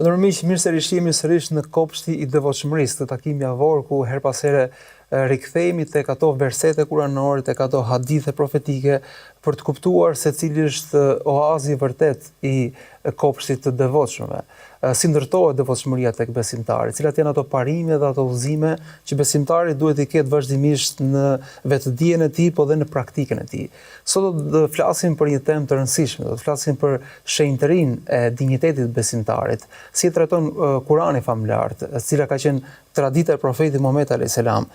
Të nderuar miq, mirë se rishihemi sërish në Kopshti i Devotshmërisë, këtë takim javor ku herë pas here rikthehemi tek ato versete kuranore, tek ato hadithe profetike për të kuptuar se cili është oazi i vërtetë i kopshtit të devotshmëve. Si ndërtohet devotshmëria tek besimtari, cilat janë ato parime dhe ato udhëzime që besimtari duhet t'i ketë vazhdimisht në vetëdijen e tij, po dhe në praktikën e tij. Sot do të flasim për një temë të rëndësishme, do të flasim për shenjtërinë e dinjitetit të besimtarit, si e trajton Kurani famëlartë, cila ka qenë tradita e profetit Muhamed alejhi selam,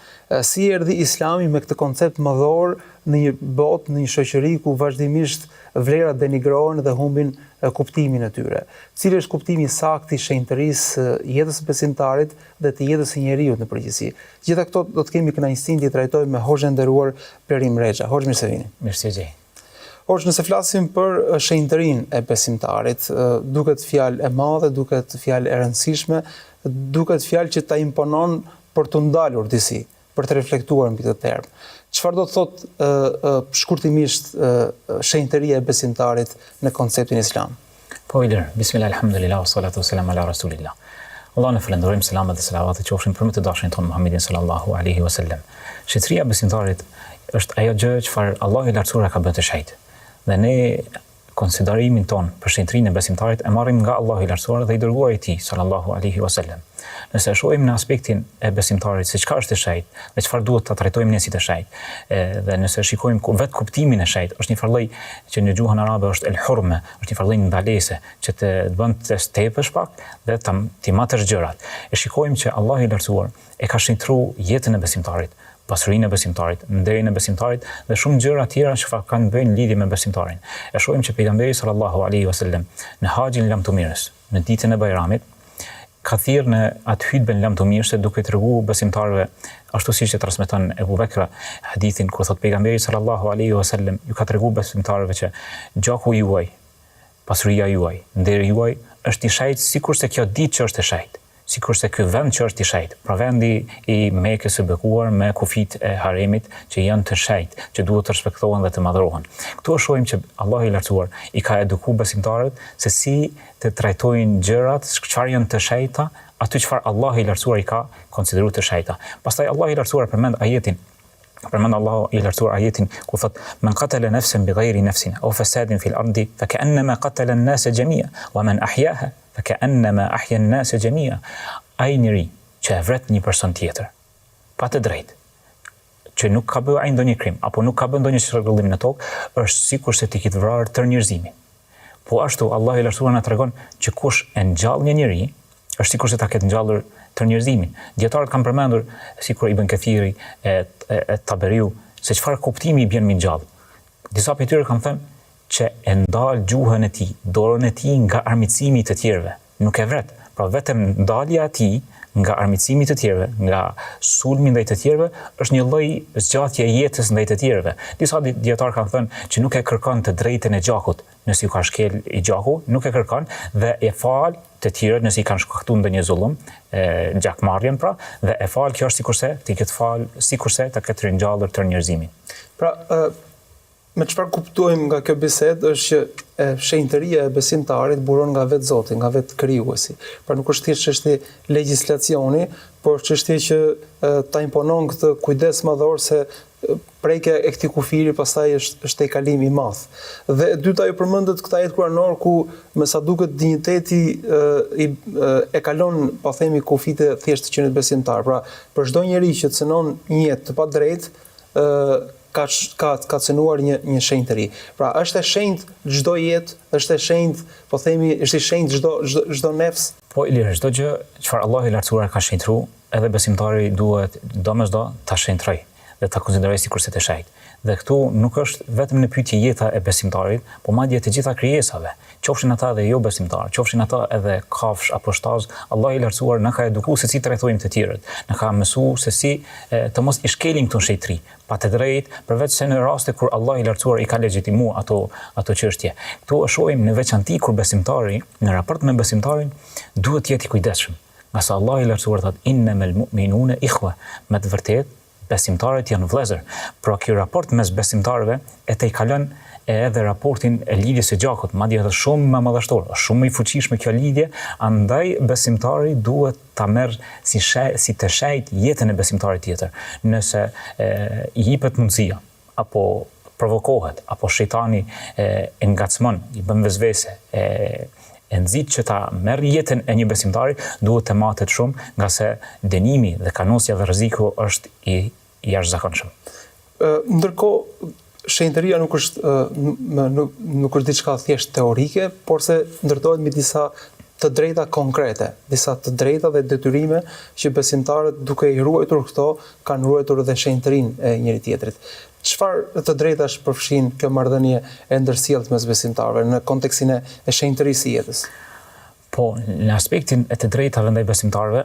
si erdhi Islami me këtë koncept madhor në një botë, në një shoqëri ku vazhdimisht vlerat denigrohen dhe humbin kuptimin e tyre. Cili është kuptimi i saktë i shenjtërisë së jetës së besimtarit dhe të jetës së njeriut në përgjithësi. Gjitha këto do të kemi kënaqësinë t'i trajtojmë me hoxhën e nderuar Blerim Rexha. Hoxhë mirë se vini. Mirë se ju gjej. Hoxhë, nëse flasim për shenjtërinë e besimtarit, duket fjalë e madhe, duket fjalë e rëndësishme, duket fjalë që ta imponon për t'u ndalur disi, për të reflektuar mbi këtë term. Çfarë do të thotë shkurtimisht shenjtëria e besimtarit në konceptin islam? Po Ilir, bismillah, alhamdulillah, salatu selam ala rasulillah. Allahun e falënderojmë, selamet dhe selavatet qofshin për më të dashurin tonë Muhammedin sallallahu alaihi wasallam. Shenjtëria e besimtarit është ajo gjë çfarë Allahu i lartësuar e ka bërë të shenjtë. Dhe ne konsiderimin tonë për shenjtërinë e besimtarit e marrim nga Allahu i lartësuar dhe i dërguari i tij sallallahu alaihi wasallam. Nëse e shohim në aspektin e besimtarit se çka është e shenjtë dhe çfarë duhet ta trajtojmë ne si të shenjtë, dhe nëse e shikojmë ku vetë kuptimin e shenjtë, është një farë lloj që në gjuhën arabe është el hurme, është një farë lloj ndalese që të bën të stepësh pak dhe të t'i matësh gjërat. E shikojmë që Allahu i lartësuar e ka shenjtëru jetën e besimtarit, pasurinë e besimtarit, nderin e besimtarit dhe shumë gjëra tjera që kanë të bëjnë lidhje me besimtarin. E shohim që pejgamberi sallallahu alaihi wasallam në haxhin lamtumirës, në ditën e Bajramit, ka thirrë në atë hutben lamtumirëse duke tregu besimtarëve, ashtu siç e transmeton Ebu Bekra hadithin ku thotë pejgamberi sallallahu alaihi wasallam ju ka tregu besimtarëve që gjaku juaj, pasuria juaj, nderi juaj është i shenjtë sikurse kjo ditë që është e shenjtë, sikurse ky vend që është i shenjtë, pra vendi i Mekës së bekuar me kufijtë e haremit që janë të shenjtë, që duhet të respektohen dhe të madhërohen. Këtu e shohim që Allahu i lartësuar i ka eduku besimtarët se si të trajtojnë gjërat, çfarë janë të shenjta, aty çfarë Allahu i lartësuar i ka konsideruar të shenjta. Pastaj Allahu i lartësuar përmend ajetin përmend Allahu i lartësuar ajetin ku thot men qatala nafsan bighayri nafsin aw fasadin fil ardi fa ka'annama qatala an-nasa jami'a wa man ahyaha fa ka'annama ahya an-nasa jami'a ai njeri që e vret një person tjetër pa të drejtë që nuk ka bërë ai ndonjë krim apo nuk ka bërë ndonjë çrregullim në tokë është sikurse t'i ketë vrarë tërë njerëzimin Po ashtu, Allahu i Lartësuar na tregon që kush e ngjall një njeri, është sikurse ta ketë ngjallur tërë njerëzimin. Dijetarët kanë përmendur, sikur Ibn Kathiri e, e, e Taberiu, se çfarë kuptimi i bjen me ngjall. Disa prej tyre kanë thënë që e ndal gjuhën e tij, dorën e tij nga armiqësimi i të tjerëve. Nuk e vret. Pra vetëm ndalja e tij nga armiqësimi i të tjerëve, nga sulmi ndaj të tjerëve, është një lloj zgjatje e jetës ndaj të tjerëve. Disa dijetarë kanë thënë që nuk e kërkon të drejtën e gjakut, nëse ju ka shkel i gjaku, nuk e kërkon dhe e fal të tjerët nëse i kanë shkaktuar ndonjë zullum, e, gjakmarrjen pra, dhe e fal kjo është sikurse t'i ketë fal, sikurse ta ketë ringjallur tërë njerëzimin. Pra, Me çfarë kuptojmë nga kjo bisedë është që shenjtëria e besimtarit buron nga vetë Zoti, nga vetë Krijuesi. Pra nuk është thjesht çështje legjislacioni, por është çështje që ta imponon këtë kujdes madhor se prekja e këtij kufiri pastaj është është tejkalim i madh. Dhe e dyta ju përmendët këtë ajet kuranor ku me sa duket dinjiteti e, e kalon, po themi, kufijtë thjesht të qenit besimtar. Pra, për çdo njeri që cënon një jetë të padrejtë, ë ka ka ka cënuar një një shenjtëri. Pra është e shenjtë çdo jetë, është e shenjtë, po themi, është i shenjtë çdo çdo çdo nefs. Po Ilir, çdo gjë çfarë Allahu i Lartësuar ka shenjtëru, edhe besimtari duhet domosdo ta shenjtërojë dhe ta konsiderojë sikurse të shenjtë. Dhe këtu nuk është vetëm në pyetje jeta e besimtarit, po madje të gjitha krijesave, qofshin ata edhe jo besimtarë, qofshin ata edhe kafshë apo shtazë, Allahu i Lartësuar na ka eduku se si trajtojmë të tjerët, na ka mësu se si e, të mos i shkelim këto shenjtëri, pa të drejtë, përveç se në raste kur Allahu i Lartësuar i ka legjitimu ato ato çështje. Këtu e shohim në veçanti kur besimtari, në raport me besimtarin, duhet të jetë i kujdesshëm. Ngase Allahu i Lartësuar thotë innamal mu'minuna ikhwa, me të vërtetë. Besimtarët janë vëllezër. Pra ky raport mes besimtarëve e tejkalon edhe raportin e lidhjes së gjakut, madje edhe shumë më madhështor, është shumë më i fuqishme kjo lidhje, andaj besimtari duhet ta merr si she, si të shenjtë jetën e besimtarit tjetër. Nëse e, i jepet mundësia apo provokohet, apo shejtani e, e ngacmon, i bën vesvese, e e nxit që ta merr jetën e një besimtari, duhet të matet shumë, ngase dënimi dhe kanosja dhe rreziku është i jashtëzakonshëm. Ndërkohë, shenjtëria nuk është nuk, nuk është diçka thjesht teorike, porse ndërtohet mbi disa të drejta konkrete, disa të drejta dhe detyrime që besimtarët duke i ruajtur këto kanë ruajtur edhe shenjtërinë e njëri tjetrit. Çfarë të drejtash përfshin kjo marrëdhënie e ndërsjelltë mes besimtarëve në kontekstin e shenjtërisë së jetës? Po, në aspektin e të drejtave ndaj besimtarëve,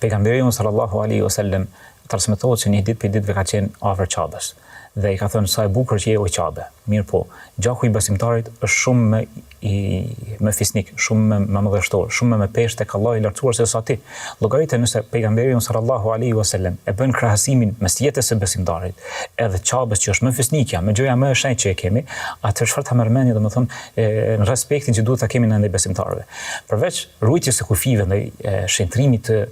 pejgamberi jonë sallallahu alaihi wasallam transmetohet se një ditë prej ditëve ka qenë afër Qabes dhe i ka thënë sa e bukur që je o Qabe. Mirëpo, gjaku i besimtarit është shumë më i më fisnik, shumë më më madhështor, shumë më me peshë tek Allahu i lartësuar se sa ti. Llogarite nëse pejgamberi jonë sallallahu alaihi wasallam e bën krahasimin mes jetës së besimtarit edhe Qabes që është më fisnikja, më gjëja më e shenjtë që e kemi, atëherë çfarë ta merr mendja domethënë në respektin që duhet ta kemi ndaj besimtarëve. Përveç ruajtjes së kufijve ndaj shenjtërimit të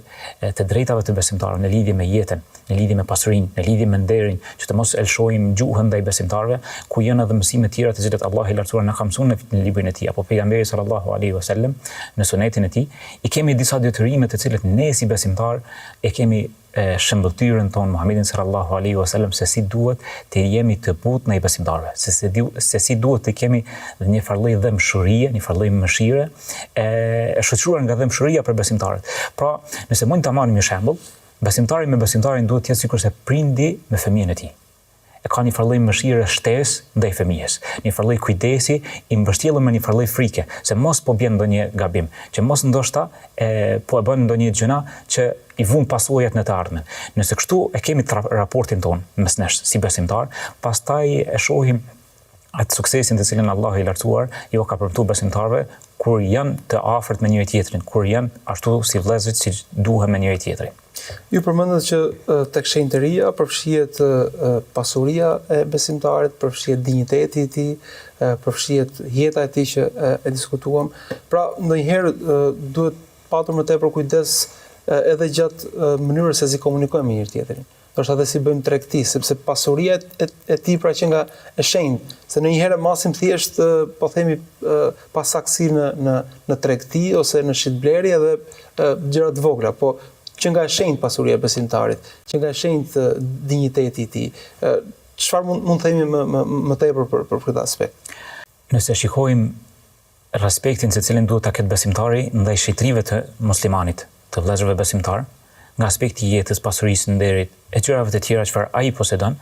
të drejtave të besimtarëve në lidhje me jetën, në lidhje me pasurinë, në lidhje me nderin, që të mos e lëshojmë gjuhën ndaj besimtarëve, ku janë edhe mësime tjera të cilat Allahu i Lartësuar na ka mësuar në librin e tij apo pejgamberi sallallahu alaihi wasallam në sunetin e tij, i kemi disa detyrime të cilat ne si besimtarë e kemi shëmbëlltyrën tonë Muhammedin sallallahu alaihi wasallam se si duhet të jemi të butë ndaj besimtarëve, se si, se si duhet të kemi një farë lloj dhembshurie, një farë lloj mëshire e, e shoqëruar nga dhembshuria për besimtarët. Pra, nëse mund ta marrim një shembull, besimtari me besimtarin duhet të jetë sikurse prindi me fëmijën e tij e ka një farë lloj mëshire shtesë ndaj fëmijës, një farë lloj kujdesi i mbështjellur me një farë lloj frike, se mos po bjen ndonjë gabim, që mos ndoshta e po e bën ndonjë gjynah që i vun pasojat në të ardhmen. Nëse kështu e kemi raportin tonë mes nesh si besimtar, pastaj e shohim atë suksesin të cilin Allahu i Lartësuar ju ka premtuar besimtarëve kur janë të afërt me njëri tjetrin, kur janë ashtu si vëllezërit si duhen me njëri tjetrin. Ju përmendët që tek shenjtëria përfshihet pasuria e besimtarit, përfshihet dinjiteti i tij, përfshihet jeta e tij që e diskutuam. Pra, ndonjëherë duhet patur më tepër kujdes edhe gjatë mënyrës se si komunikojmë me njëri tjetrin. Ndoshta edhe si bëjmë tregti, sepse pasuria e, e tij pra qenka e shenjtë, se ndonjëherë e masim thjesht po themi pasaktësi në në në tregti ose në shitblerje dhe gjëra të vogla, po qenka e shenjtë pasuria e besimtarit, qenka e shenjtë dinjiteti i tij. Çfarë mund mund të themi më më më tepër për për këtë aspekt? Nëse shikojmë respektin të cilin duhet ta ketë besimtari ndaj shenjtërive të muslimanit, të vëllezërve besimtarë, nga aspekti i jetës, pasurisë, nderit, e gjërave të tjera çfarë ai posedon,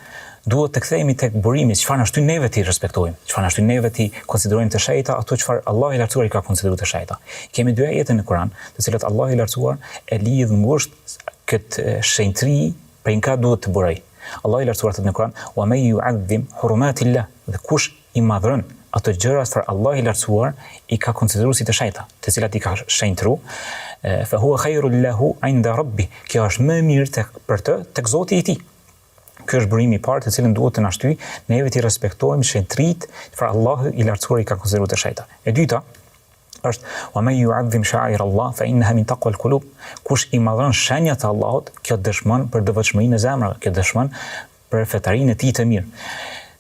duhet të kthehemi tek burimi, çfarë na shtyn neve t'i respektojmë, çfarë na shtyn neve t'i konsiderojmë të shenjta ato çfarë Allahu i Lartësuar i ka konsideruar të shenjta. Kemi dy ajete në Kur'an, të cilat Allahu i Lartësuar e lidh ngushtë këtë shenjtëri prej nga duhet të burojë. Allahu i Lartësuar thotë në Kur'an: "Wa men yu'azzim hurumatillah", dhe kush i madhëron ato gjëra çfarë Allahu i Lartësuar i ka konsideruar si të shenjta, të cilat i ka shenjtëru, fa huwa khairul lahu 'inda rabbi. Kjo është më e mirë tek për të tek Zoti i tij. Ky është burimi i parë të cilin duhet të na shtyjë neve t'i respektojmë shenjtëritë çfarë Allahu i Lartësuar i ka konsideruar të shenjta. E dyta është wa men yu'azzim sha'air Allah fa innaha min taqwa al-qulub. Kush i madhëron shenjat e Allahut, kjo dëshmon për devotshmërinë e zemrave, kjo dëshmon për fetarinë e tij të mirë.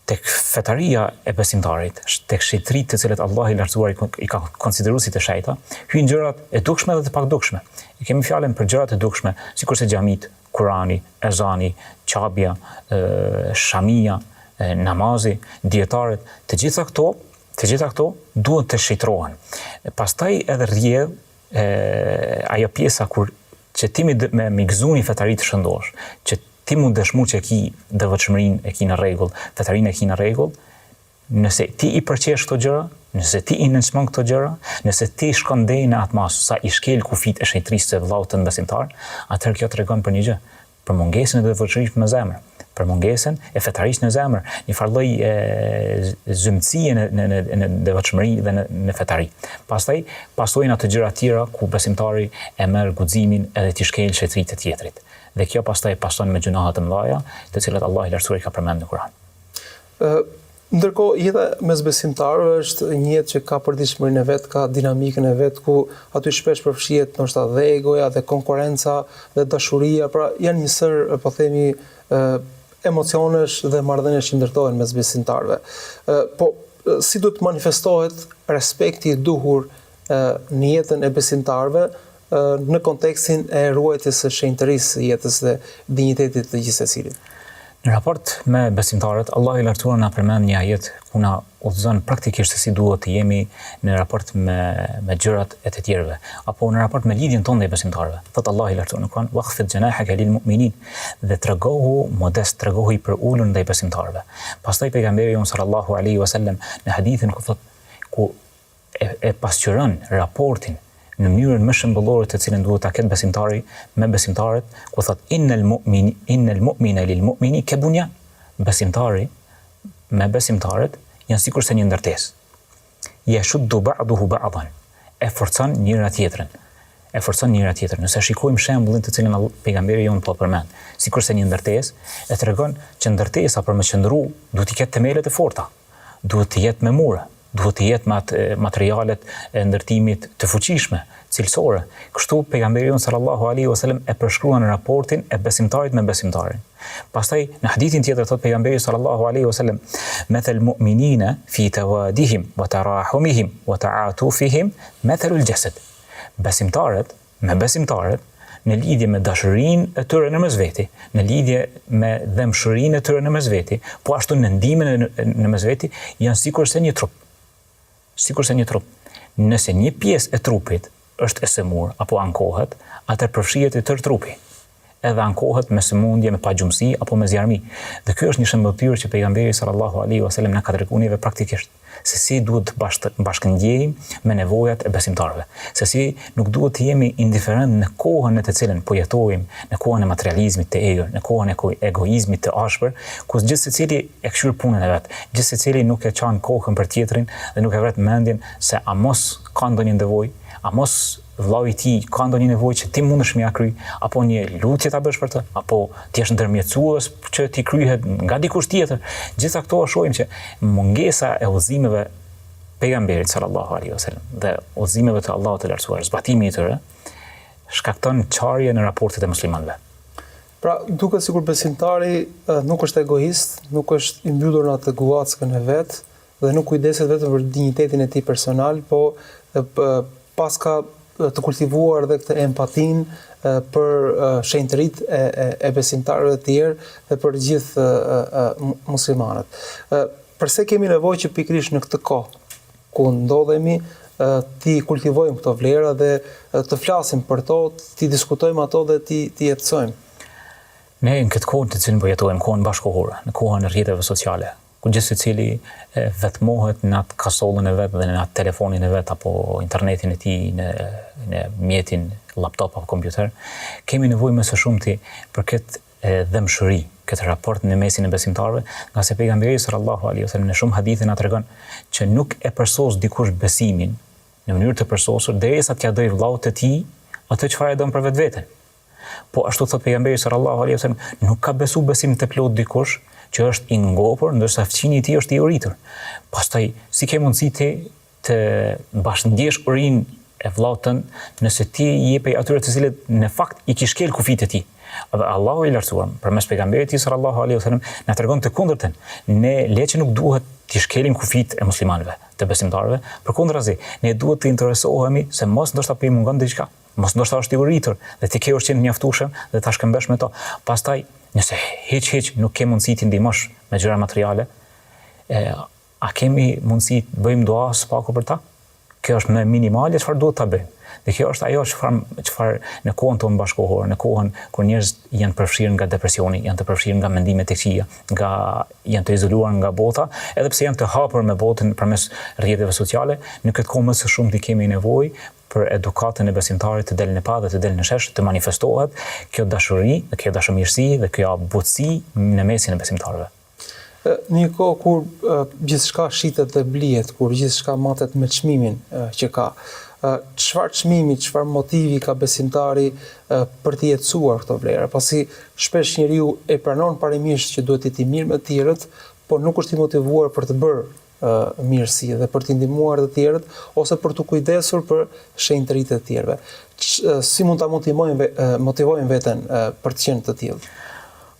Tek fetaria e besimtarit, tek shenjtëritë të cilat Allahu i Lartësuar i ka konsideruar si të shenjta, hyjnë gjërat e dukshme dhe të padukshme. E kemi fjalën për gjërat e dukshme, sikurse xhamitë, Kurani, ezani, Qabja, shamia, namazi, dijetarët, të gjitha këto, të gjitha këto duhet të shenjtërohen. Pastaj edhe rrjedh ajo pjesa kur që ti me me, me gëzu një fetari të shëndosh, që ti m'u dëshmu që e ki devotshmërinë e ki në rregull, fetarinë e ki në rregull, nëse ti i përqesh këto gjëra, nëse ti i nënçmon këto gjëra, nëse ti shkon deri në atë masë sa i shkel kufijtë e shenjtërisë së vëllaut tënd besimtar, atëherë kjo tregon për një gjë, për mungesën e devotshmërisë në zemër, për mungesën e fetarisë në zemër, një farë lloj zymtësie në në në në devotshmëri dhe në në fetari. Pastaj pasojnë ato gjëra të tjera ku besimtari e merr guximin edhe t'i shkelë shenjtëritë e tjetrit. Dhe kjo pastaj pason me gjynahe të mëdha, të cilat Allahu i Lartësuar i ka përmend në Kur'an. Ë Ndërkohë, jeta mes besimtarëve është një jetë që ka përditshmërinë e vet, ka dinamikën e vet, ku aty shpesh përfshihet ndoshta dhe egoja dhe konkurrenca dhe dashuria, pra janë një sërë, po themi, ë emocionesh dhe marrëdhëniesh që ndërtohen mes besimtarëve. Ë po si duhet të manifestohet respekti i duhur në jetën e besimtarëve në kontekstin e ruajtjes së shenjtërisë së jetës dhe dinjitetit të gjithsecilit. Në raport me besimtarët, Allahu i Lartësuar na përmend një ajet ku na udhëzon praktikisht se si duhet të jemi në raport me me gjërat e të tjerëve, apo në raport me lidhjen tonë ndaj besimtarëve. Thotë Allahu i Lartësuar në Kur'an: "Wakhfid janahaka lil mu'minin" dhe tregohu modest, tregohu i përulur ndaj besimtarëve. Pastaj pejgamberi jonë sallallahu alaihi wasallam në hadithin ku thotë ku e, e pasqyron raportin në mënyrën më shembullore të cilën duhet ta ketë besimtari me besimtarët, ku thotë innal mu'min innal mu'mina lil mu'mini ka bunyan. Besimtari me besimtarët janë sikurse një ndërtesë. Yashuddu ba'duhu ba'dan. E forcon njëra tjetrën. E forcon njëra tjetrën. Nëse shikojmë shembullin të cilin pejgamberi jonë po përmend, sikurse një ndërtesë, e tregon që ndërtesa për me qëndru duhet të ketë themelet e forta. Duhet të jetë me mure, duhet të jetë me atë materialet e ndërtimit të fuqishme, cilësore. Kështu pejgamberi jonë sallallahu alaihi wasallam e përshkruan raportin e besimtarit me besimtarin. Pastaj në hadithin tjetër thotë pejgamberi sallallahu alaihi wasallam, "Mathalul mu'minina fi tawadihim wa tarahumihim wa ta'atufihim mathalul jasad." Besimtarët me besimtarët në lidhje me dashurinë e tyre në mes veti, në lidhje me dhembshurinë e tyre në mes veti, po ashtu në ndihmën në mes veti, janë sikurse një trup. Sikurse një trup. Nëse një pjesë e trupit është e sëmurë apo ankohet, atëherë përfshihet i tërë trupi. Edhe ankohet me sëmundje, me pagjumësi apo me zjarmi. Dhe kjo është një shëmbëlltyrë që pejgamberi sallallahu alaihi wasallam na ka treguar neve praktikisht. se si duhet të bashkë, bashkëndjejmë me nevojat e besimtarëve, se si nuk duhet të jemi indiferent në kohën në të cilën po jetojmë, në kohën e materializmit të egër, në kohën e egoizmit të ashpër, ku gjithsecili e kqyr punën e vet, gjithsecili nuk e çan kokën për tjetrin dhe nuk e vret mendjen se a mos ka ndonjë nevojë, a mos vllau i tij ka ndonjë nevojë që ti mundesh me ia kry, apo një lutje ta bësh për të, apo të jesh ndërmjetësues që t'i kryhet nga dikush tjetër. Gjitha këto shohim që mungesa e udhëzimeve pejgamberit sallallahu alaihi wasallam dhe udhëzimeve të Allahut të lartësuar, zbatimi i tyre shkakton çarje në raportet e muslimanëve. Pra, duket sikur besimtari nuk është egoist, nuk është i mbyllur në atë guackën e vet, dhe nuk kujdeset vetëm për dinjitetin e tij personal, po paska të kultivuar dhe këtë empatinë për shenjtëritë e, e, e besimtarëve të tjerë dhe për gjithë muslimanët. Përse kemi nevojë që pikërisht në këtë kohë ku ndodhemi t'i kultivojmë këto vlera dhe të flasim për to, t'i diskutojmë ato dhe t'i t'i jetësojmë. Ne në këtë kohë të cilën po jetojmë, kohën bashkëkohore, në kohën e rrjeteve sociale, ku gjithsecili vetmohet në atë kasollën e vet dhe në atë telefonin e vet apo internetin e tij në në mjetin laptop apo kompjuter, kemi nevojë më së shumti për këtë dhembshuri, këtë raport në mesin e besimtarëve, ngase pejgamberi sallallahu alaihi wasallam në shumë hadithe na tregon që nuk e përsos dikush besimin në mënyrë të përsosur derisa t'ia dojë vëllaut të tij atë çfarë e don për vetveten. Po ashtu thotë pejgamberi sallallahu alaihi wasallam, nuk ka besu besim të plotë dikush që është i ngopur ndërsa fqinji i tij është i uritur. Pastaj si ke mundësi ti të bashkëndjesh urinë e vëllaut tënd nëse ti je prej atyre të cilët në fakt i ke shkel kufijtë e tij. Dhe Allahu i lartësuar përmes pejgamberit të tij sallallahu alaihi wasallam na tregon të kundërtën. Ne le që nuk duhet t'i shkelim kufijtë e muslimanëve, të besimtarëve, përkundrazi, ne duhet të interesohemi se mos ndoshta po i mungon diçka. Mos ndoshta është i uritur dhe ti ke ushqim të mjaftueshëm dhe ta shkëmbesh me to. Pastaj, nëse hiç hiç nuk ke mundësi t'i ndihmosh me gjëra materiale, e, a kemi mundësi të bëjmë dua së paku për ta? Kjo është më minimale çfarë duhet ta bëjmë. Dhe kjo është ajo çfarë çfarë në kohën tonë bashkëkohore, në kohën kur njerëzit janë përfshirë nga depresioni, janë të përfshirë nga mendimet e këqija, nga janë të izoluar nga bota, edhe pse janë të hapur me botën përmes rrjeteve sociale, në këtë kohë më së shumti kemi nevojë për edukatën e besimtarit të del në pah dhe të del në shesh, të manifestohet kjo dashuri dhe kjo dashamirësi dhe kjo butësi në mesin e besimtarëve. Në një kohë kur gjithçka shitet dhe blihet, kur gjithçka matet me çmimin që ka. Çfarë çmimi, çfarë motivi ka besimtari për t'i jetësuar këto vlera? Pasi shpesh njeriu e pranon parimisht që duhet të jetë i mirë me të tjerët, por nuk është i motivuar për të bërë mirësi dhe për t'i ndihmuar të tjerët ose për t'u kujdesur për shenjtëritë e të tjerëve. Si mund ta motivojmë motivojmë veten për të qenë të tillë?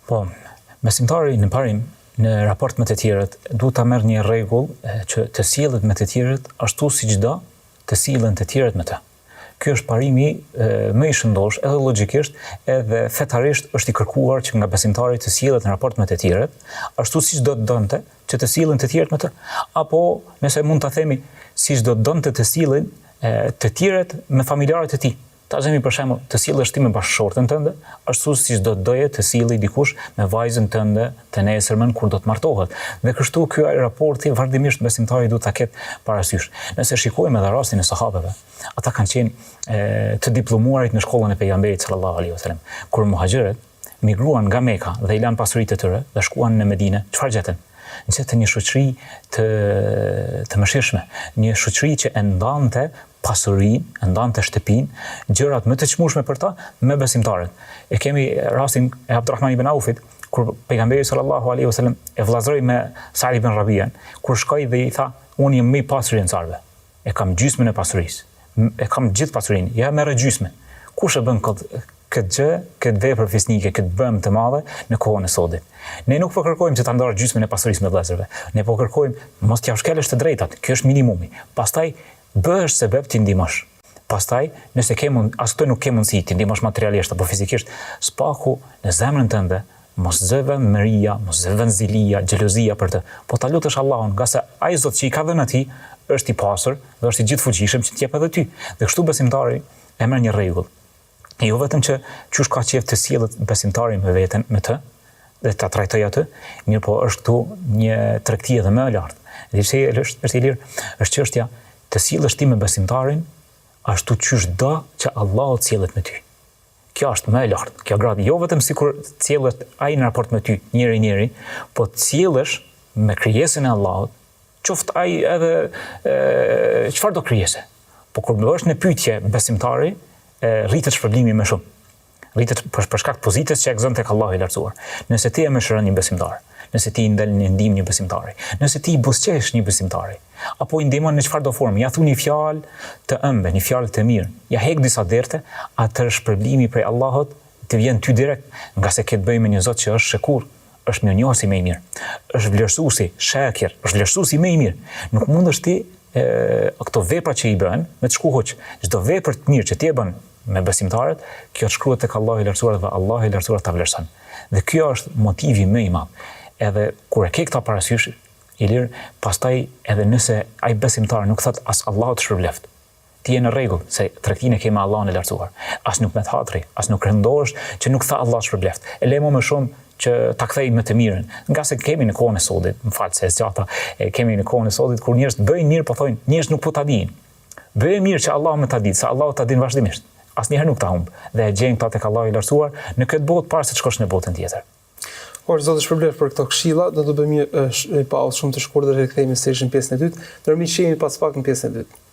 Po, besimtari në parim në raport me të tjerët duhet ta merr një rregull që të sillet me të tjerët ashtu siç do të sillen të tjerët me të. Ky është parimi më i shëndoshë edhe logjikisht edhe fetarisht është i kërkuar që nga besimtari të sillet në raport me të tjerët, ashtu siç do të donte që të sillen të tjerët me të. Apo, nëse mund ta themi, siç do të donte të sillen të tjerët me familjarët e tij. Ta zëmi për shembull, të sillesh ti me bashkëshorten tënde, ashtu siç do të doje të sillej dikush me vajzën tënde të nesërmen kur do të martohet. Dhe kështu ky raporti vazhdimisht besimtari duhet ta ketë parasysh. Nëse shikojmë edhe rastin e sahabeve, ata kanë qenë e, të diplomuarit në shkollën e pejgamberit sallallahu alaihi wasallam. Kur muhaxhirët migruan nga Meka dhe i lanë pasuritë e tyre dhe shkuan në Medinë, çfarë gjetën? Gjetën një shoqëri të të mëshirshme, një shoqëri që e ndante pasurinë, e ndante shtëpinë, gjërat më të çmueshme për ta me besimtarët. E kemi rastin e Abdurrahman ibn Aufit, kur pejgamberi sallallahu alaihi wasallam e vëllazëroi me Sa'd ibn Rabian, kur shkoi dhe i tha, unë jam më i pasuri i ensarëve. E kam gjysmën e pasurisë. E kam gjithë pasurinë, ja merre gjysmën. Kush e bën këtë këtë gjë, këtë vepër fisnike, këtë bëmë të madhe në kohën e sodit. Ne nuk po kërkojmë që ta ndash gjysmën e pasurisë me vëllezërve. Ne po kërkojmë mos t'ia shkelësh të drejtat. Kjo është minimumi. Pastaj Bëhesh sebeb t'i ndihmosh. Pastaj, nëse ke mund, as këtë nuk ke mundësi t'i ndihmosh materialisht apo fizikisht, së paku në zemrën tënde mos zë vend mëria, mos zë vend zilia, xhelozia për të, po ta lutësh Allahun, ngase ai Zot që i ka dhënë atij është i pasur dhe është i gjithëfuqishëm që të jep edhe ty. Dhe kështu besimtari e merr një rregull. Jo vetëm që qysh ka qejf të sillet besimtari me veten, me të, dhe ta trajtojë atë, mirëpo është këtu një tregti edhe më e lartë. Dhe pse është, është i lirë, është çështja të sillesh ti me besimtarin ashtu qysh do që Allahu të sillet me ty. Kjo është më e lartë. Kjo gradë jo vetëm sikur të sillet ai në raport me ty, njeri njeri, po të sillesh me krijesën e Allahut, qoftë ai edhe çfarëdo krijese. Po kur bëhesh në pyetje besimtari, e, rritet shpërblimi më shumë. Rritet për, për shkak të pozitës që e gëzon tek Allahu i lartësuar. Nëse ti e mëshiron një besimtar, nëse ti i del në ndihmë një besimtari, nëse ti i buzëqesh një besimtari, apo i ndihmon në çfarëdo forme, ja thu një fjalë të ëmbël, një fjalë të mirë, ja hek disa derte, atëherë shpërblimi prej Allahut të vjen ty direkt, ngase ke të bëjë me një Zot që është shekur, është mirënjohësi më i mirë, është vlerësuesi, shakir, është vlerësuesi më i mirë. Nuk mundesh ti e, këto vepra që i bën me të shku huq. Çdo vepër të mirë që ti e bën me besimtarët, kjo të shkruhet tek Allahu i Lartësuar dhe Allahu i Lartësuar ta vlerëson. Dhe kjo është motivi më i madh. Edhe kur e ke këta parasysh, Ilir, pastaj edhe nëse ai besimtar nuk thot as Allahu të shpërbleft, Ti je në rregull, se tregtinë e ke me Allahun e Lartësuar. As nuk met hatri, as nuk rëndohesh që nuk tha Allah të shpërbleft. E le më më shumë që ta kthej me të mirën. Ngase kemi në kohën e sodit, më fal se e zgjata, e kemi në kohën e sodit kur njerëzit bëjnë mirë, po thonë, njerëzit nuk po ta dinë. Bëje mirë që Allahu me ta ditë, se Allahu ta din vazhdimisht. Asnjëherë nuk ta humb dhe e gjen këta tek Allahu i Lartësuar në këtë botë para se të shkosh në botën tjetër. Por Zoti të shpërbleftë për këto këshilla, do të bëjmë një, një pauzë shumë të shkurtër dhe rikthehemi sërish në pjesën e dytë. Ndërmjet shihemi pas pak në pjesën e dytë.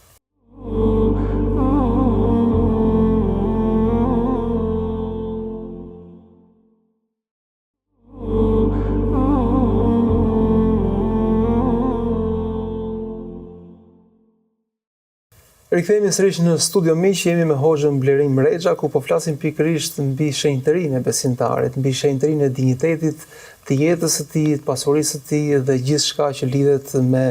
Rikthehemi sërish në studio miq, jemi me hoxhën Blerim Rexha ku po flasim pikërisht mbi shenjtërinë e besimtarit, mbi shenjtërinë e dinjitetit të jetës së tij, të pasurisë së tij dhe gjithçka që lidhet me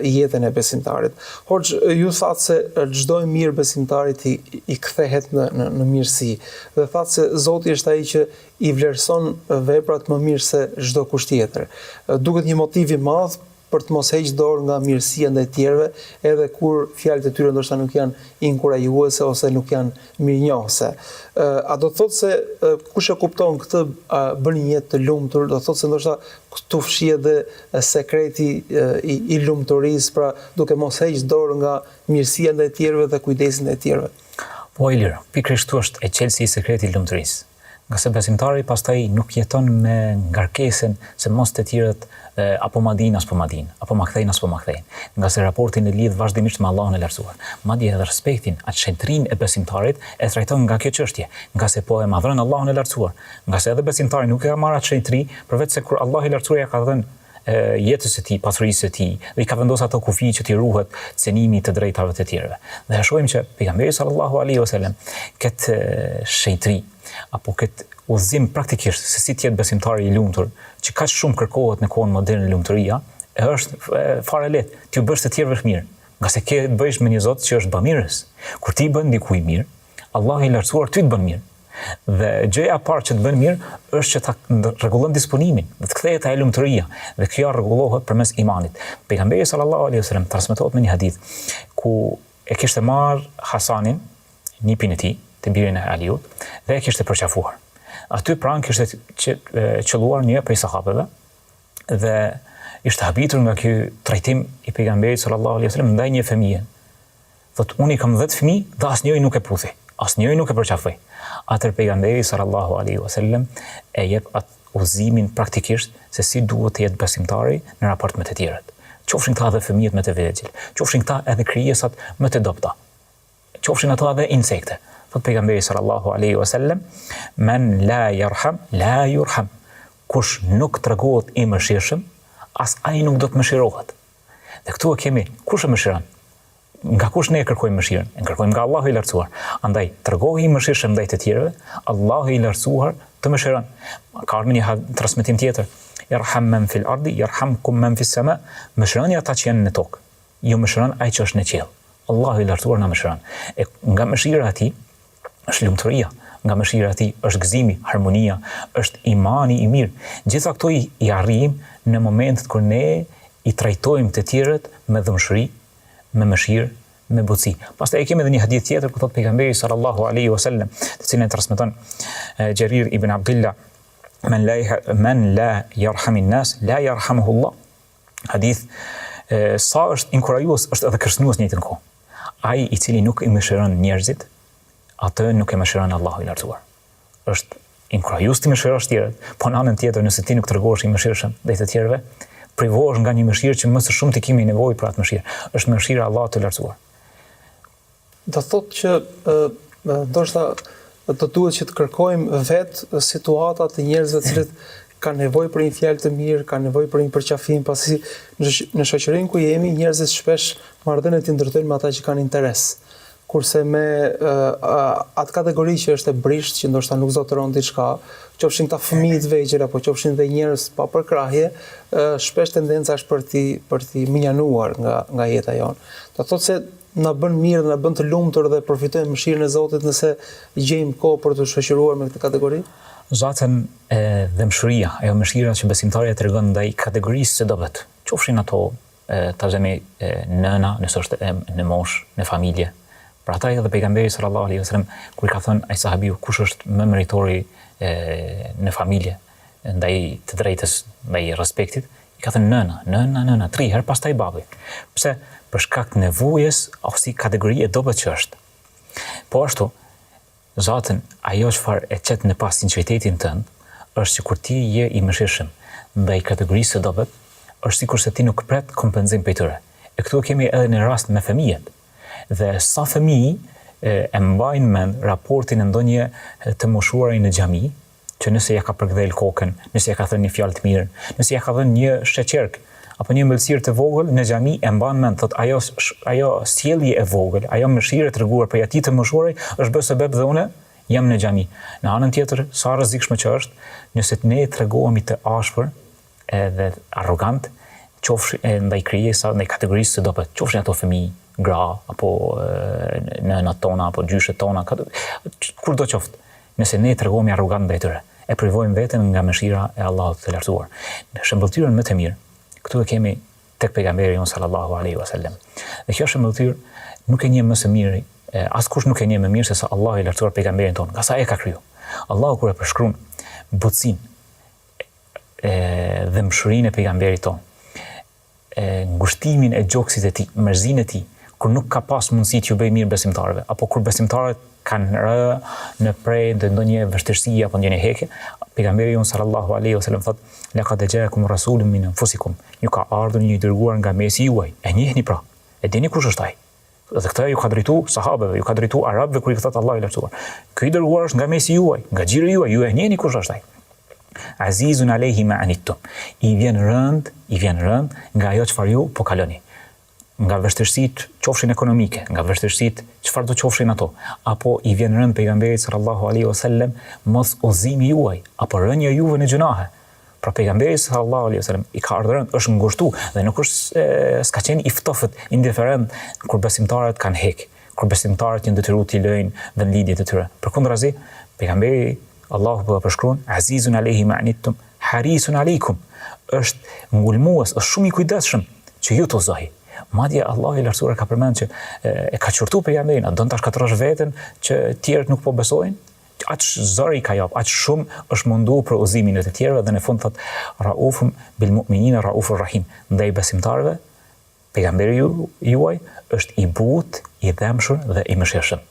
jetën e besimtarit. Hoxhë, ju thatë se çdo e mirë besimtarit i, i kthehet në, në, në mirësi dhe thatë se Zoti është ai që i vlerëson veprat më mirë se çdokush tjetër. Duket një motiv i madh për të mos heq dorë nga mirësia ndaj të tjerëve, edhe kur fjalët e tyre ndoshta nuk janë inkurajuese ose nuk janë mirënjohëse. A do të thotë se kush e kupton këtë bën një jetë të lumtur, do të thotë se ndoshta këtu fshihet dhe sekreti i, i lumturisë, pra duke mos heq dorë nga mirësia ndaj të tjerëve dhe kujdesi ndaj të tjerëve. Po Ilir, pikërisht këtu është e çelësi i sekretit i lumturisë. Ngase besimtari pastaj nuk jeton me ngarkesën se mos të tjerët apo ma dinë a s'po ma dinë, apo ma kthejnë a s'po ma kthejnë, ngase raportin e lidh vazhdimisht me Allahun e Lartësuar. Madje edhe respektin, atë shenjtërinë e besimtarit e trajton nga kjo çështje, ngase po e madhëron Allahun e Lartësuar, ngase edhe besimtari nuk e ka marrë atë shenjtëri përveç se kur Allahu i Lartësuar ia ka dhënë jetës së tij, pasurisë së tij, dhe i ka vendosur ato kufij që t'i ruhet cenimi i të drejtave të tjerëve. Dhe e shohim që pejgamberi sallallahu alaihi wasallam këtë shenjtëri apo këtë udhëzim praktikisht se si të jetë besimtari i lumtur, që kaq shumë kërkohet në kohën moderne lumturia, e është fare lehtë, t'ju bësh të tjerëve mirë, ngase ke të bëjsh me një Zot që është bamirës. Kur ti bën dikujt mirë, Allahu i lartësuar ty të bën mirë. Dhe gjëja e parë që të bën mirë është që ta rregullon disponimin, dhe të kthehet ajo lumturia, dhe kjo rregullohet përmes imanit. Pejgamberi sallallahu alaihi wasallam transmetohet në një hadith ku e kishte marr Hasanin, nipin e tij, të birin e Aliut, dhe e kishte përqafuar. Aty pranë kishte qëlluar një prej sahabeve dhe ishte habitur nga ky trajtim i pejgamberit sallallahu alaihi wasallam ndaj një fëmije. Thotë, unë i kam 10 fëmijë dhe asnjëri nuk e puthi, asnjëri nuk e përqafoi. Atëherë pejgamberi sallallahu alaihi wasallam e jep atë udhëzimin praktikisht se si duhet të jetë besimtari në raport me të tjerët. Qofshin këta edhe fëmijët më të vegjël, qofshin këta edhe krijesat më të dobëta, qofshin ato edhe insekte. Thotë pejgamberi sallallahu alaihi wasallam, men la yarham la yurham. Kush nuk tregohet i mëshirshëm, as ai nuk do të mëshirohet. Dhe këtu e kemi, kush e mëshiron? Nga kush ne e kërkojmë mëshirën? E kërkojmë nga Allahu i Lartësuar. Andaj, tregohu i mëshirshëm ndaj të tjerëve, Allahu i Lartësuar të mëshiron. Ka ardhur një transmetim tjetër. Irham men fil ardi, yarhamkum men fis sama. Mëshironi ata që janë në tokë. Ju mëshiron ai që është në qiell. Allahu i Lartësuar na mëshiron. E nga mëshira e tij është lumturia, nga mëshira e tij është gëzimi, harmonia, është imani i mirë. Gjitha këto i, i arrijmë në momentet kur ne i trajtojmë të tjerët me dhembshuri, me mëshirë, me butësi. Pastaj e kemi edhe një hadith tjetër ku thotë pejgamberi sallallahu alaihi wasallam, të cilin e transmeton Xherir ibn Abdullah, men la men la yarhamin nas la yarhamuhu Allah. Hadith e, sa është inkurajues, është edhe kërcënues në njëjtën kohë. Ai i cili nuk i mëshiron njerëzit, atë nuk e mëshiron Allahu i lartësuar. Është inkurajues të mëshirosh të tjerët, po në anën tjetër nëse ti nuk tregohesh i mëshirshëm ndaj të tjerëve, privohesh nga një mëshirë që më së shumti kemi nevojë për atë mëshirë. Është mëshira e Allahut të lartësuar. Do thotë që ndoshta do duhet që të kërkojmë vetë situata të njerëzve të cilët kanë nevojë për një fjalë të mirë, kanë nevojë për një përqafim, pasi në shoqërinë ku jemi, njerëzit shpesh marrëdhëniet i ndërtojnë me ata që kanë interes. Kurse me atë kategori që është e brishtë, që ndoshta nuk zotëron diçka, qofshin këta fëmijë të vegjël apo qofshin dhe njerëz pa përkrahje, shpesh tendenca është për t'i për t'i mënjanuar nga nga jeta jonë. Do thotë se na bën mirë dhe na bën të lumtur dhe përfitojmë mëshirën e Zotit nëse gjejmë kohë për t'u shoqëruar me këtë kategori? Zaten e dhembshuria, ajo mëshira që besimtari e tregon ndaj kategorisë së dobët, qofshin ato ta zëmë nëna, nëse është në moshë, në familje. Për ata edhe pejgamberi sallallahu alaihi wasallam kur i ka thënë ai sahabiu kush është më meritori në familje ndaj të drejtës, ndaj respektit, i ka thënë nëna, nëna, nëna, tri herë pastaj babi. Pse? Për shkak të nevojës ose kategori e dobët që është. Po ashtu, Zaten, ajo çfarë e qet në pah sinqeritetin tënd, është që kur ti je i mëshirshëm ndaj kategorisë së dobët, është sikurse ti nuk pret kompenzim prej tyre. E këtu e kemi edhe në rast me fëmijët. Dhe sa fëmijë e mbajnë mend raportin e ndonjë të moshuari në xhami, që nëse ja ka përkëdhel kokën, nëse ja ka thënë një fjalë të mirë, nëse ja ka dhënë një sheqerk apo një ëmbëlsirë të vogël në xhami e mban mend, thotë ajo ajo sjellje e vogël, ajo mëshirë e treguar prej atij të moshuari është bërë sebeb dhe unë jam në xhami. Në anën tjetër, sa rrezikshme që është, nëse ne tregohemi të ashpër edhe arrogant, qofshin ndaj krijesa, ndaj kategorisë së dobët, qofshin ato fëmijë, gra apo nënat tona apo gjyshet tona, kurdo qoftë. Nëse ne tregohemi arrogant ndaj tyre, e privojmë veten nga mëshira e Allahut të Lartësuar. Në shëmbëlltyrën më të mirë, këtu e kemi tek pejgamberi jonë sallallahu alaihi wasallam. Dhe kjo shëmbëlltyrë nuk e njeh më së miri, askush nuk e njeh më mirë se sa Allahu i Lartësuar pejgamberin tonë, ngase ai e ka kriju. Allahu kur e përshkruan butësinë e dhembshurinë e pejgamberit tonë, e ngushtimin e gjoksit të tij, mërzinë e tij, kur nuk ka pas mundësi t'ju bëjë mirë besimtarëve, apo kur besimtarët Kanë rë në pre të ndonjë vështirësie apo ndonjë heke, pejgamberi jonë sallallahu alaihi wasallam thotë, "Laqad ja'akum rasulun min anfusikum." Ju ka ardhur një i dërguar nga mesi juaj. E njihni pra. E dini kush është ai? Dhe këtë ju ka drejtu sahabeve, ju ka drejtu arabëve kur i thotë Allahu i lartësuar. Ky i dërguar është nga mesi juaj, nga gjiri juaj, ju e njihni kush është ai. Azizun alejhi ma anittum. I vjen rënd, i vjen rënd nga ajo çfarë ju po kaloni. Nga vështirësitë qofshin ekonomike, nga vështirësitë çfarëdo qofshin ato, apo i vjen rënd pejgamberit sallallahu alaihi wasallam mos udhëzimi juaj, apo rënia juve në gjynahe. Pra pejgamberi sallallahu alaihi wasallam i ka ardhur rënd, është ngushtu dhe nuk është s'ka qenë i ftofët, indiferent kur besimtarët kanë hek, kur besimtarët janë detyruar t'i lëjnë vendlindjet e tyre. Përkundrazi, pejgamberi Allahu po e përshkruan Azizun alejhi ma anittum harisun alejkum është ngulmues, është shumë i kujdesshëm që ju të udhëzoheni. Madje Allahu i lartësuar ka përmend që e ka qortu pejgamberin, a don ta shkatërrosh veten që tjerët nuk po besojnë? Aq zor i ka jap, aq shumë është mundu për udhëzimin e të tjerëve dhe në fund thot Raufun bil mu'minina Raufur Rahim, ndaj besimtarëve pejgamberi ju, juaj është i butë, i dhembshur dhe i mëshirshëm.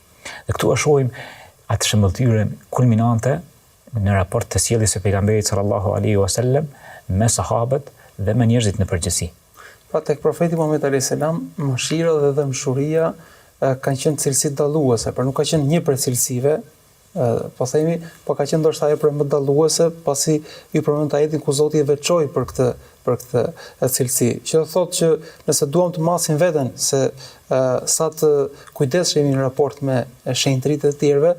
Dhe këtu e shohim atë shëmbëlltyrën kulminante në raport të sjelljes së pejgamberit sallallahu alaihi wasallam me sahabët dhe me njerëzit në përgjithësi. Pra tek profeti Muhammed alayhis salam mëshira dhe dhembshuria kanë qenë cilësi dalluese, pra nuk ka qenë një prej cilësive, po themi, po ka qenë ndoshta ajo prej më dalluese, pasi ju përmendët ajetin ku Zoti e veçoi për këtë për këtë cilësi. Që do thotë që nëse duam të masim veten se sa të kujdesshëm jemi në raport me shenjtëritë e të tjerëve,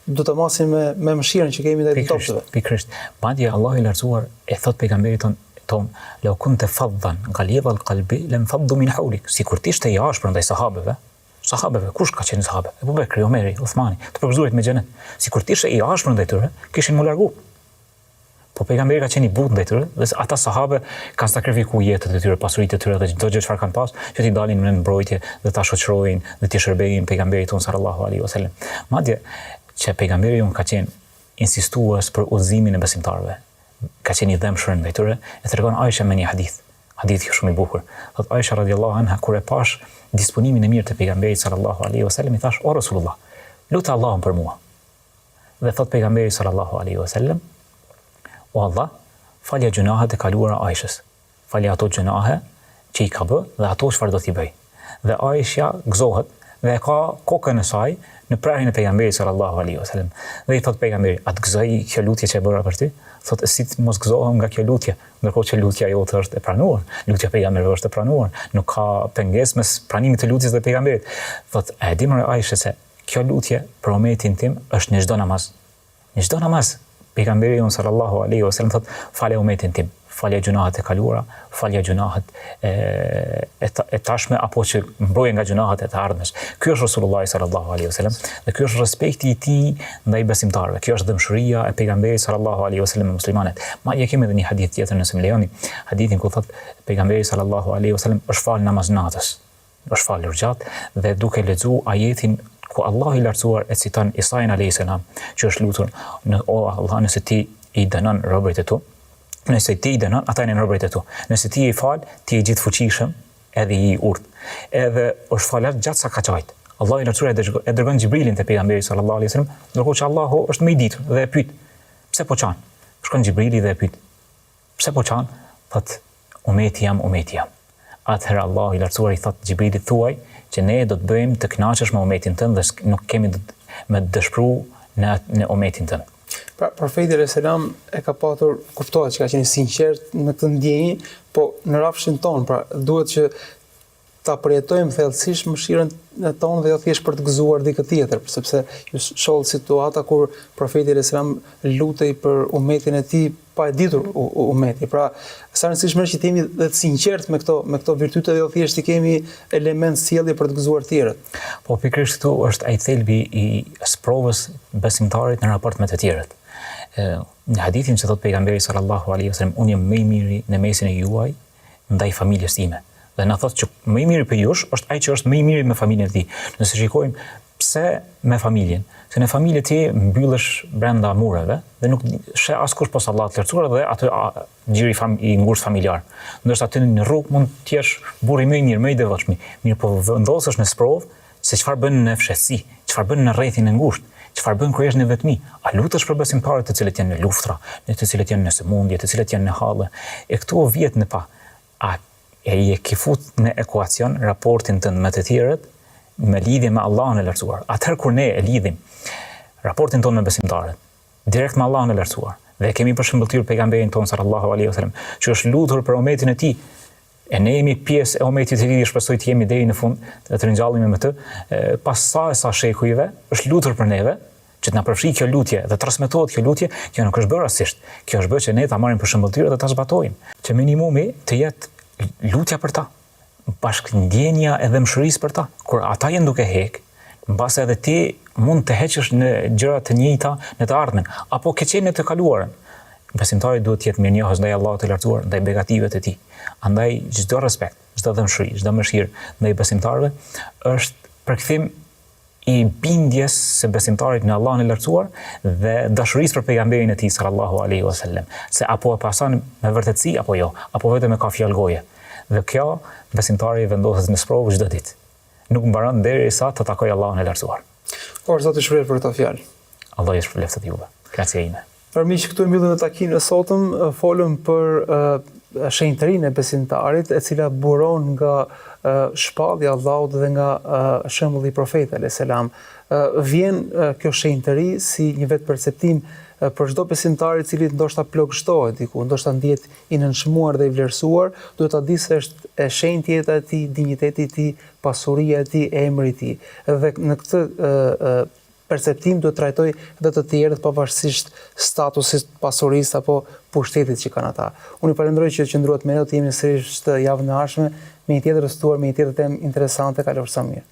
do ta masim me me mëshirën që kemi ndaj të dobëtve. Pikërisht. Madje Allahu i lartësuar e thot pejgamberit ton ton, "Lau kunte faddan ghalidha al-qalbi lanfaddu min hawlik." Sikur të ishte i ashpër ndaj sahabeve, sahabeve, kush ka qenë sahabe? Ebu Bekri, Omeri, Uthmani, të përgëzuarit me xhenet. Sikur të ishte i ashpër ndaj tyre, kishin m'u largu. Po pejgamberi ka qenë i butë ndaj tyre dhe ata sahabe kanë sakrifikuar jetët e tyre, pasuritë e tyre dhe çdo gjë çfarë kanë pas, që t'i dalin në mbrojtje dhe ta shoqërojnë dhe t'i shërbejnë pejgamberit tonë sallallahu alaihi wasallam. Madje që pejgamberi jonë ka qenë insistues për udhëzimin e besimtarëve, ka qenë i dhembshur ndaj tyre, e tregon Aisha me një hadith. Hadithi shumë i bukur. Thot Aisha radiallahu anha kur e pash disponimin e mirë të pejgamberit sallallahu alaihi wasallam i thash o Rasulullah, lute Allahun për mua. Dhe thot pejgamberi sallallahu alaihi wasallam, o Allah, falja gjynahet e kaluara Aishës. Falja ato gjynahe që i ka bë dhe ato çfarë do t'i bëj. Dhe Aisha gëzohet dhe e ka kokën e saj në prehrin e pejgamberit sallallahu alaihi wasallam. Dhe i thot pejgamberi, a të gëzoi kjo lutje që e bëra për ty? Thot si të mos gëzohem nga kjo lutje, ndërkohë që lutja jote është e pranuar, lutja e pejgamberit është e pranuar, nuk ka pengesë mes pranimit të lutjes dhe pejgamberit. Thot, a e di more Aisha se Kjo lutje për umetin tim është në çdo namaz. Në çdo namaz, pejgamberi jonë sallallahu alaihi wasallam thot, falja umetin tim, falja gjynahet e kaluara, falja gjynahet e, e, e tashme apo që mbroje nga gjynahet e të ardhmes. Ky është Rasulullah sallallahu alaihi wasallam dhe ky është respekti i tij ndaj besimtarëve. Kjo është dhembshuria e pejgamberit sallallahu alaihi wasallam me muslimanët. Madje kemi edhe një hadith tjetër nëse më lejoni, hadithin ku thot pejgamberi sallallahu alaihi wasallam është fal namaz natës. është falur gjatë dhe duke lexu ajetin ku Allahu i lartësuar e citon Isain alayhis salam që është lutur në o Allah nëse ti i dënon robërit e tu nëse ti i dënon ata janë robërit e tu nëse ti i fal ti je i gjithëfuqishëm edhe i urtë edhe është falur gjatë sa ka qajt Allahu i lartësuar e dërgon Xhibrilin te pejgamberi sallallahu alaihi wasallam ndërkohë që Allahu është më i ditur dhe e pyet pse po qan shkon Xhibrili dhe e pyet Pse po qan? Thotë, Umeti jem, umeti jem. Atëherë Allahu i Lartësuar i thotë Xhibrilit, Thuaj që ne do të bëjmë të kënaqesh me umetin tënd dhe nuk kemi me të dëshpru në në umetin tënd. Pra, profeti alayhis salam e ka patur, kuptohet që ka qenë i sinqertë në këtë ndjenjë, po në rrafshin tonë, pra duhet që ta përjetojmë thellësisht mëshirën e tonë dhe jo thjesht për të gëzuar dikë tjetër, sepse ju shoh situata kur profeti alayhis salam lutej për umetin e tij pa e ditur umeti. Pra, sa rëndësishme është që të jemi dhe të sinqertë me këto me këto virtyte dhe jo thjesht të kemi element sjellje për të gëzuar të tjerët. Po pikërisht këtu është ai thelbi i sprovës besimtarit në raport me të tjerët. Ë në hadithin që thot pejgamberi sallallahu alaihi wasallam, unë jam më i miri në mesin e juaj ndaj familjes time. Dhe na thotë që më i miri prej jush është ai që është më i miri me familjen e tij. Nëse shikojmë pse me familjen, se në familje ti mbyllesh brenda mureve dhe nuk sheh askush pos Allahut të lartësuar dhe atë gjiri fam, i ngushtë familjar. Ndërsa ti në rrugë mund të jesh burri më i mirë, më i devotshmi, mirëpo vendosesh në sprovë se çfarë bën në fshehtësi. Çfarë bën në rrethin e ngushtë? Çfarë bën kur je në vetmi? A lutesh për besimtarët të cilët janë në luftra, në të cilët janë në sëmundje, të cilët janë në halle? E këtu vihet në pah. A e e ke fut në ekuacion raportin tënd me të tjerët me lidhje me Allahun e Lartësuar? Atëherë kur ne e lidhim raportin tonë me besimtarët, direkt me Allahun e Lartësuar, dhe e kemi për shëmbëlltyrë pejgamberin tonë sallallahu alaihi wasallam, që është lutur për umetin e tij, e ne jemi pjesë e umetit të tij dhe shpresoj të jemi deri në fund dhe të ringjallemi me të, pas sa e sa shekujve është lutur për neve, që të na përfshijë kjo lutje dhe transmetohet kjo lutje, kjo nuk është bërë rastësisht. Kjo është bërë që ne ta marrim për shëmbëlltyrë dhe ta zbatojmë. Që minimumi të jetë lutja për ta, bashkëndjenja e dhembshurisë për ta. Kur ata janë duke hek, mbase edhe ti mund të heqësh në gjëra të njëjta në të ardhmen, apo ke qenë në të kaluarën. Besimtari duhet të jetë mirënjohës ndaj Allahut të Lartësuar, ndaj begative të tij. Andaj çdo respekt, çdo dhembshuri, çdo mëshirë ndaj besimtarëve është përkthim i bindjes së besimtarit në Allahun e Lartësuar dhe dashurisë për pejgamberin e tij sallallahu alaihi wasallam, se apo e pason me vërtetësi apo jo, apo vetëm e ka fjalë goje. Dhe kjo besimtari vendoset në sprovë çdo ditë. Nuk mbaron derisa të takojë Allahun e Lartësuar. Por Zoti ju shpërbleftë për këto fjalë. Allahu ju shpërbleftë juve. Kënaqësia ime. Për miq, këtu e mbyllim dhe takimin e sotëm, folëm për shenjtërinë e besimtarit, e cila buron nga shpallja e Allahut dhe nga shembulli i profetit alayhis salam. Vjen kjo shenjtëri si një vetëperceptim për çdo besimtar i cili ndoshta plogështohet diku, ndoshta ndihet i nënçmuar dhe i vlerësuar, duhet ta di se është e shenjtë jeta e tij, dinjiteti i tij, pasuria e tij, emri i tij. Dhe në këtë perceptim duhet të trajtojë edhe të tjerët pavarësisht statusit, pasurisë apo pushtetit që kanë ata. Unë ju falenderoj që qëndruat me ne, do të jemi sërish javën e ardhshme me një tjetër të ftuar, me një tjetër temë interesante, kalofshi sa mirë.